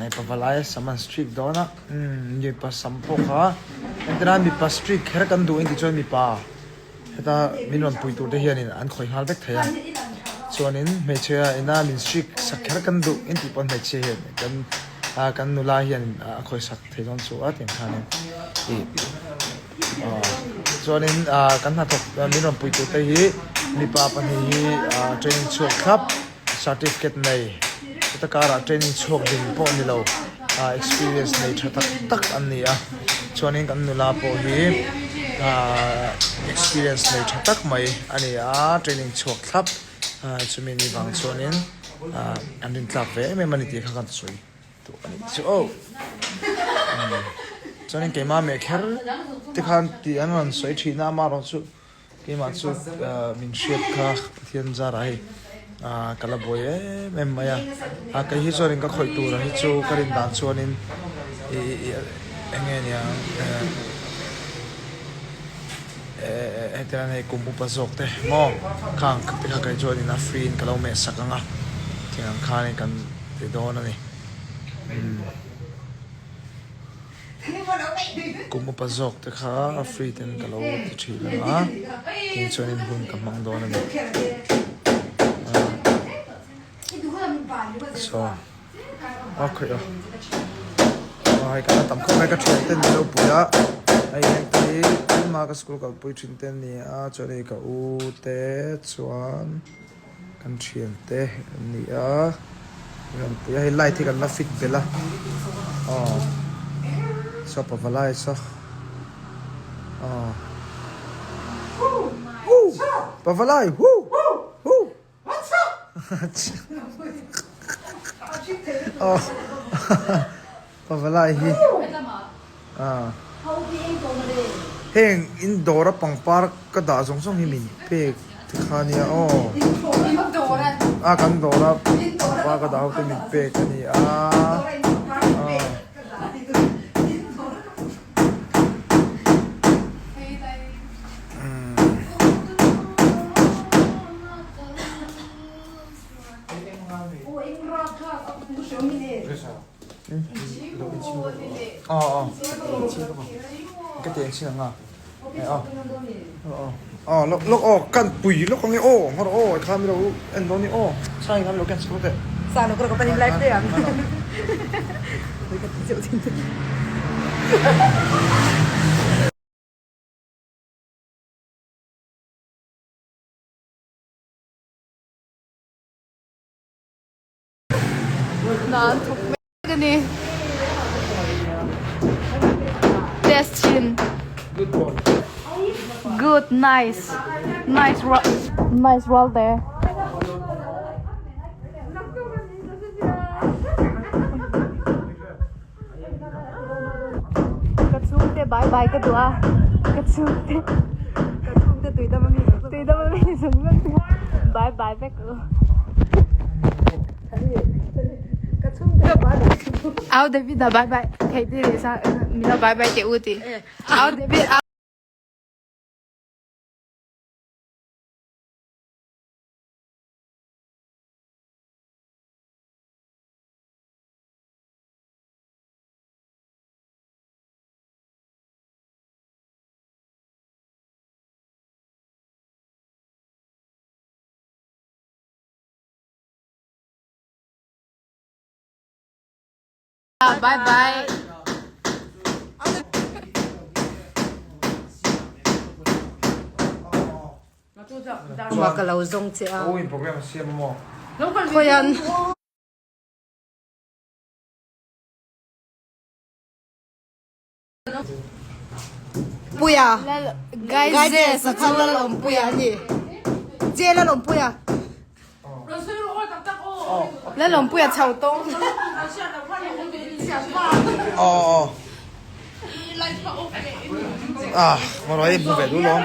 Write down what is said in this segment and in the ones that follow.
Mipa valai sam an streak dawn a, umm mipa sam pawh kha entirna mipa streak kher kan duh engti chuan mipa heta min rawn pui tur te hianin an khawih nghal vek thei a, chuanin hmeichhia ina min streak sak kher kan duh engtih pawn hmeichhia hian kan ah kan nula hian a khawih sak thei dawn chu a tiang khanin ih ah chuanin ah kan hnathawk min rawn pui tur te hi mipa pahnih hi ah training chhuak thlap. Certificate nei heta karah training chhuak ding pawh ni lo ah experience nei tha tak tak an ni a chuanin kan nula pawh hi ah experience nei tha tak mai a ni a training chhuak thlap ah chumi ni vang chuanin ah an rintlak ve em em a ni tih kha kan sawi duh a nih chu aw chuanin keimah meh kher te khan tih an rawn sawi thin a amaherawhchu. Keimah chu min hriat kha Pathian zarah hei ka la buai em em mai a, kei hi chuanin ka khawih tur hi chu ka rin dan chuanin eng nge niang hetiang hei kum upa zawk te maw khang te kha kei chuanin a free in ka lo meh sak ang a tiang ang khanin kan ti dawn a ni. Kum upa zawk te kha a free ten ka lo ti thin ang a, tin chuanin hun ka hmang dawn a ni. Saw a khawih a, aw hei kan la tam khawp mai ka thian ten min lo pui a, hei heng te hi tunhma ka school kalpui thin te an ni a, chuan hei ka u te chuan. Kan thiante an ni a, rawn pui a, hei light hi kan la fit belh a, aw saw pavalai saw aw hu pavalai hu hu aw pavalai hi ah heng in dawr a pangpar ka dah zawng zawng hi min pek te kha nia aw a kan dawr a pangpar ka dah ho te min pek a ni a aw. Ka ti ang chin ang a aw lawk aw kan pui lawk ang e aw ngawr aw kha mi lo en dawn ni aw sai kha mi lo ken sak teh sa lo ka panin live te ang Hna an thawk mek a ni. Test thin. Good nice. Nice nice roll there. Ka chhungte bye bye ka duh a ka chhungte ka chhungte tui dam ami tui dam ami zawng zawng te bye bye vek u ka chhungte bye bye ka duh Au David a bye bye thei ti leh sa milo bye bye teh u ti Au David Bye bye. Ka lo zawng che a. Khawian. Puia Guides a kha Lalawmpuia a ni Che Lalawmpuia Lalawmpuia chho tawng Aw Ah marawh hmu ve duh lawm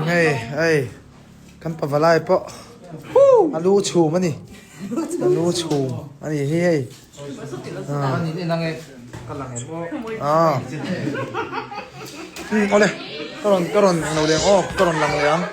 Hei hei Kan pavalai pawh a lu chhum a ni a lu chhum a ni hi hei ah awle ka rawn ka rawn lo leng aw ka rawn lang leh ang.